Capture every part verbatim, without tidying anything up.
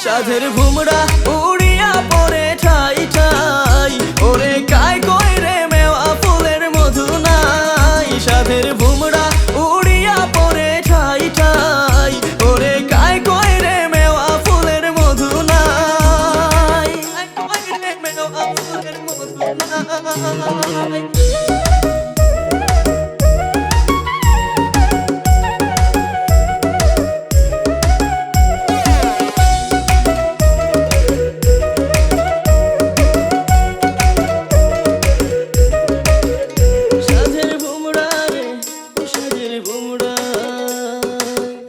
সাধের ভুমরা উড়িয়া পড়ে ঠাই ঠাই, ওরে কায় কয় রে মেওয়া ফুলের মধু নাই। সাধের ভুমরা উড়িয়া পড়ে ঠাই ঠাই, ওরে কায় কয় রে মেওয়া ফুলের মধু নাই। কায় কয় রে মেওয়া ফুলের মধু নাই। সাধের ভুমরা রে, সাধের ভুমরা।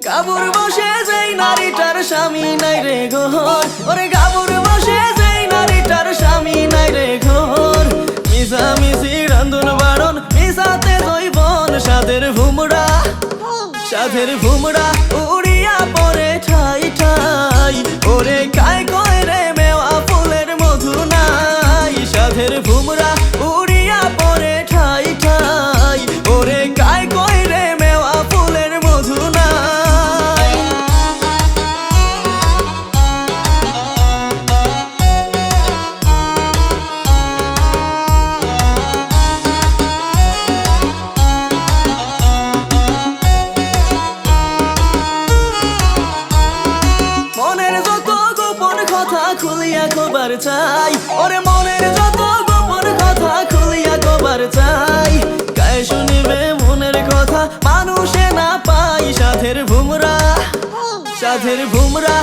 গাবুর বসে যেই নারীটার স্বামী নাই রে ঘর, ওরে গাবুর বসে যেই নারীটার স্বামী নাই রে ঘর। মিছা মিছি রান্ধন বাড়ন, মিছাতে জৈবন। সাধের ভুমরা, সাধের ভুমরা উড়িয়া পড়ে ঠাই ঠাই, ওরে কায় কয় রে মেওয়া ফুলের মধু নাই। সাধের ভুমরা উড়িয়া পড়ে ঠাই ঠাই, ওরে কায় কয় রে মেওয়া ফুলের মধু নাই। মনের যত গোপন কথা খুলিয়া কবার চাই, ওরে মনের যত গোপন কথা খুলিয়া কবার চাই। কায় শুনিবে মনের কথা মানুষে না পায়। সাধের ভুমরা, সাধের ভুমরা